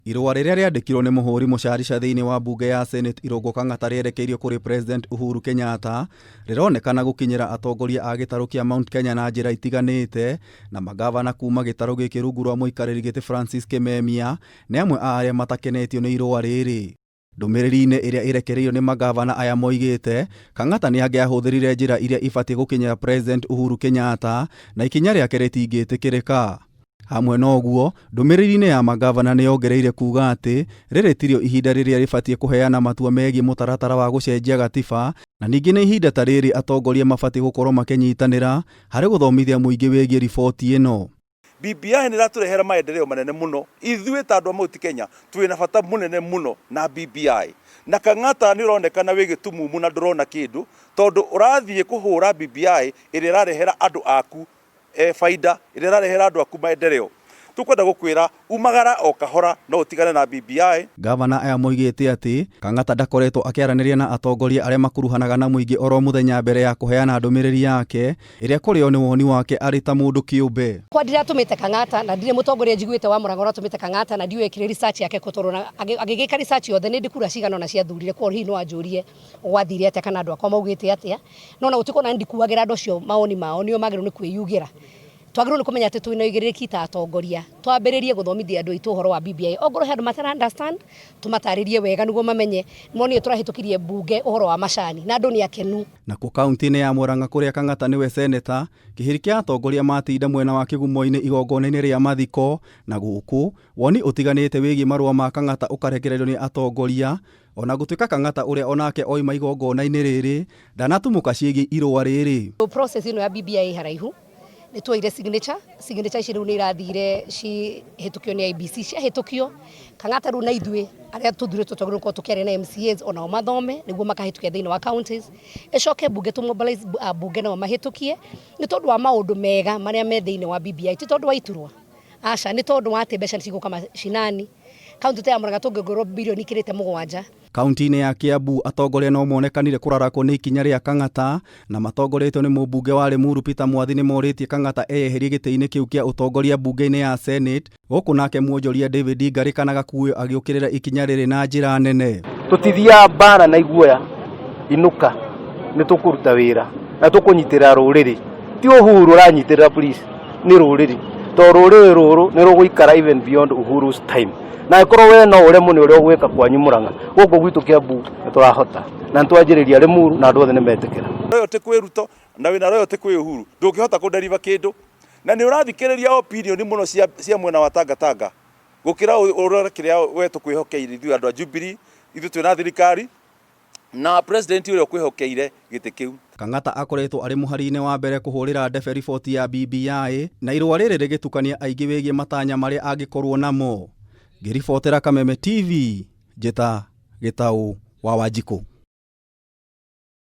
Irũa rĩrĩa rĩandĩkirwo nĩ mũhũri mũcarica thĩinĩ wa mbunge ya Senate Irũngũ Kang'ata rĩerekeirio kũrĩ President Uhuru Kenyatta rĩronekana gũkinyĩra atongoria a gĩtarũ kĩa Mount Kenya na njĩra itiganĩte na magavana kuma gĩtarũ gĩkĩ rungu rwa mũikarĩri gĩtĩ Francis Kimemia nĩ amwe a arĩa matakenetio nĩ irũa rĩrĩ. Ndũmĩrĩri-inĩ ĩrĩa ĩrekereirio nĩ magavana aya moigĩte, Kang'ata nĩ angĩahũthĩrire njĩra iria ibatiĩ gũkinyĩra President Uhuru Kenyatta na ikinya rĩake rĩtingĩtĩkĩrĩka. Hamwe na ũguo, ndũmĩrĩri-inĩ ya magavana nĩ yongereire kuuga atĩ rĩrĩ tirĩo ihinda rĩrĩa rĩbatiĩ kũheana matua megiĩ mũtaratara wa gũcenjia gatiba na ningĩ nĩ ihinda ta rĩrĩ atongoria mabatiĩ gũkorwo makĩnyitanĩra harĩ gũthomithia mũingĩ wĩgiĩ riboti ĩno. BBI nĩ ĩratũrehera maendeleo manene mũno. Ithuĩ ta andũ a Mount Kenya twĩna bata mũnene mũno na BBI. Na Kang'ata nĩ ũronekana wĩ gĩtumumu na ndũrona kĩndũ tondũ ũrathiĩ kũhũra BBI ĩrĩa ĩrarehera andũ aku baida, ĩrĩa ĩrarehera andũ aku maendeleo. Tũkwenda gũkwĩra umagara o kahora no ũtigane na BBI. Ngavana aya moigĩte atĩ Kang'ata ndakoretwo akĩaranĩria na atongoria arĩa makuruhanaga na mũingĩ oro mũthenya mbere ya kũheana ndũmĩrĩri yake ĩrĩa kũrĩ o nĩ woni wake arĩ ta mũndũ kĩũmbe. Kwa ndiratũmĩte Kang'ata na ndirĩ mũtongoria njiguĩte wa Mũrang'a ũratũmĩte Kang'ata na ndiũĩ ekire research yake kũ tondũ ona agĩgĩka research yothe nĩ ndĩ kura cigana ũna ciathurire koguo hihi no anjũrie gwathire atĩa kana andũ akwa maugĩte atĩa no ona gũtuĩka ona ndikuagĩra andũ acio mawoni mao nĩo magĩrĩirwo nĩ kwĩyugĩra. Twagĩrĩirwo nĩ kũmenya atĩ twĩna ũigĩrĩrĩki ta atongoria twambĩrĩrie gũthomithia andũ aitũ ũhoro wa BBI ongorwo he andũ matara understand tũmatarĩrie wega nĩguo mamenye monire tũrahĩtũkirie mbunge ũhoro wa macani na andũ nĩ akenu. Nakuo kauntĩ-inĩ ya Murang'a kũrĩa Kang'ata nĩwe seneta, kĩhĩri kĩa atongoria matinda mwena wa Kĩgumo-inĩ igongona-inĩ rĩa mathiko na gũkũ woni ũtiganĩte wĩgiĩ marũa ma Kang'ata ũkarekererio nĩ atongoria ona gũtuĩka Kang'ata ũrĩa onake oima igongona-inĩ rĩrĩ ndanatumũka ciĩgiĩ irũa rĩrĩ. Process ĩno ya BBI ĩ haraihu nĩ tuoire signature, signature ici rĩu nĩ irathire cihĩtũkio nĩ IEBC, ciahĩtũkio Kang'ata rĩu na ithuĩ arĩa tũthurĩtwo twagĩrĩirwo gũkorwo tũkĩaria na MCAs onao mathome nĩguo makahĩtũkia thĩinĩ wa counties, ĩcoke mbunge tũ mobilize ambunge nao mahĩtũkie nĩ tondũ wa maũndũ mega marĩa me thĩinĩ wa BBI ti tondũ wa iturwa, aca nĩ tondũ wa atĩ mbeca nĩ cigũka macinani, kaũntĩ ta ya Murang'a tũngĩongererwo birioni ikĩrĩte mũgwanja. Kaunti-inĩ ya Kiambu atongoria no monekanire kũrarakwo nĩ ikinya rĩa Kang'ata na matongoretio nĩ mũmbunge wa Limuru Peter Mwathi nĩ morĩtie Kang'ata eyeherie gĩtĩ-inĩ kĩu kĩa ũtongoria mbunge-inĩ ya Senate gũkũ nake mwonjoria David Ngarĩ kana Gakuyo agĩũkĩrĩra ikinya rĩrĩ na njĩra nene. Tũtithiaga mbara na iguoya, inũka, nĩ tũkũruta wĩra na tũkũnyitĩrĩra rũrĩrĩ. Ti Uhuru ũranyitĩrĩra please, nĩ rũrĩrĩ. Tondũ rũrĩrĩ rũrũ nĩ rũgũikara even beyond Uhuru's time. Na angĩkorwo we no ũremwo nĩ ũrĩa ũgwĩka kwanyu Murang'a, gũkũ gwitũ Kiambu nĩ tũrahota. Na nĩ twanjĩrĩria Limuru na andũ othe nĩ metĩkĩra. Loyalty kwĩ Ruto na wĩna loyalty kwĩ Uhuru ndũngĩhota kũ deliver kĩndũ na nĩ ũrathikĩrĩria opinion mũno cia, cia mwena wa Tanga Tanga gũkĩra ũrore kĩrĩa we tũkwĩhokeire ithuĩ andũ a Jubilee, ithuĩ twĩna thirikari na president ũrĩa ũkwĩhokeire gĩtĩ kĩu. Kang'ata akoretwo arĩ mũhari-inĩ wa mbere kũhũrĩra ndebe riboti ya BBI na irũa rĩrĩ rĩgĩtukania aingĩ wĩgiĩ matanya marĩa angĩkorwo namo. Ngĩribotera Kameme TV, njĩta Gĩtaũ wa Wanjikũ.